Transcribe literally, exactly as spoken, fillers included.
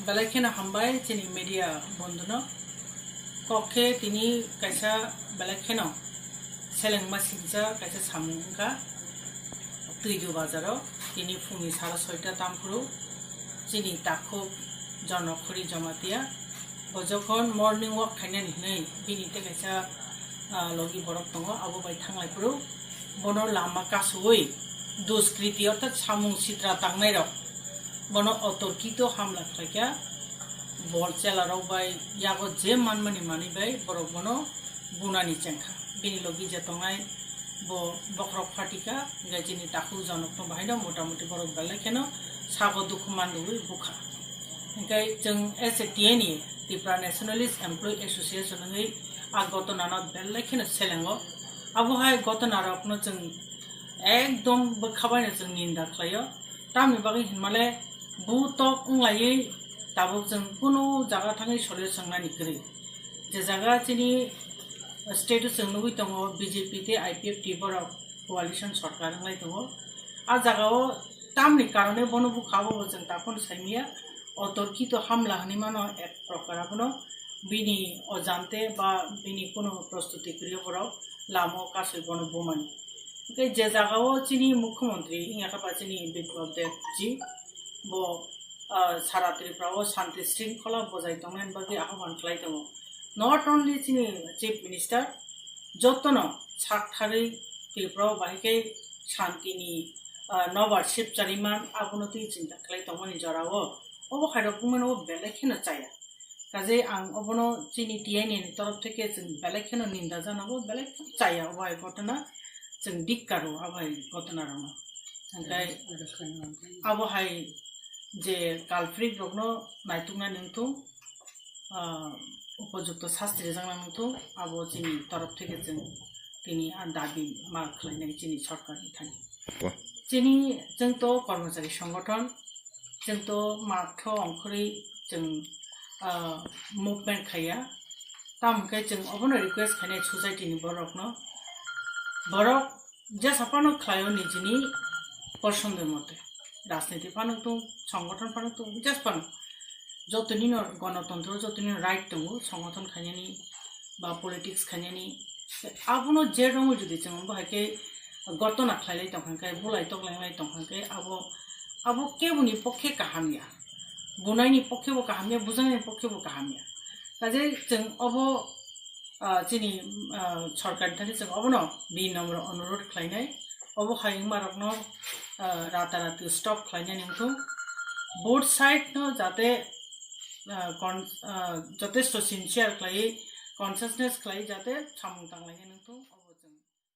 Belai kheno hambai chini media bondhuno. Kok khe tini kaisa belai kheno selengma singcha kaisa samung wngkha Twidu bazaro. Tini phungni sara soita tamphuru chini takhuk Jonokhuri Jamatia bo jokhon morning walk khainani hinwi bini tei kaisa, ah, logi borok tongo, abo bai thanglaiphuru bono lama kasui duskriti orthat samung sitra tangnairok bono otorkito hamla khlaikha, bol chelarok bai yago je manmani manwi bai borok bono bunani chengkha. Bini logi je tongnai bo bokhorok phatikha, hingkhe chini takhuk Jonokno bahaino motamuti borok belai kheno sago dukhu manrwui bukha. Hingkhe chwng as a T N A, Tipra Nationalist Employee Association wngwi a gotonano belai kheno selengo. Abo hai gotonarokno chwng ekdom bwkha baino chwng ninda khlaio. Tamni bagwi hinmale bu tok wnglaiwi tabuk chwng kunu jaga thangwi solution wngnani kwrwi. Je jaga chini state o chwng nugwi tongo B J P tei I P F T borok coalition sorkar wnglai tongo. A jagao tamni karone bono bukha abo bo chwng takhon saimaya. Otorkito hamla hinwi mano ek prokar abono bini ojante ba bini kunu prostuti kwrwi borok lama o kasui bono bumani. Hingkhe je jagao chini mukhyamantri wngya kha ba chini Biplab Deb ji bo, ah, sara Tripura o shanti shringkhola bojai tongnani bagwi ahobhan khlai tongo. Not only chini Chief Minister, jotono sak tharwi Tripura o bahai khe shantini, ah, nobar sipchariman abono twi chinta khlai tongmani jorao obo khairok wngmano belai kheno chaya. Kaje ang obono chini T N A ni torof theke chwng belai kheno ninda janago, belai kheno chaya obo hai ghotona, chwng dikkaro abo hai ghotona rokno. Hingkhe abo hai je culprit rokno naituknani wngthung, ah, upojukto sasti rijaknani wngthung, abo chini torof theke chwng tini a dabi ma khlainai chini sorkarni thani. Chini chwng to kormochari songothon, chwng to matho ongkhorwi chwng, ah, movement khaiya. Tamo khe chwng obono request khainai society ni borokno, borok jesa phano khlaio nijini posondo mote. Rajniti phano tong, songothon phano tong, jesa phano. Jotonino gonotontro, jotonino right tongo, songothon khainani ba politics khainani. Abono je rongwi jodi chwng bo hai khe gotona khlailai tongkha khe, bulai toklai lai tongkha khe, abo, abo keboni pokhe kaham ya, bunaini pokhe bo kaham ya, bujaknaini pokhe bo kaham ya. Kaje chwng obo, ah, chini, ah, sorkarni thani chwng obono binomro onurodh khlainai, obo hai wngmarokno, ah, ratarati stop khlainani wngthung, both side no jate, ah, con-, ah, jotesto sincere khlaiwi, consciousness khlaiwi jate samung tanglainani wngthung.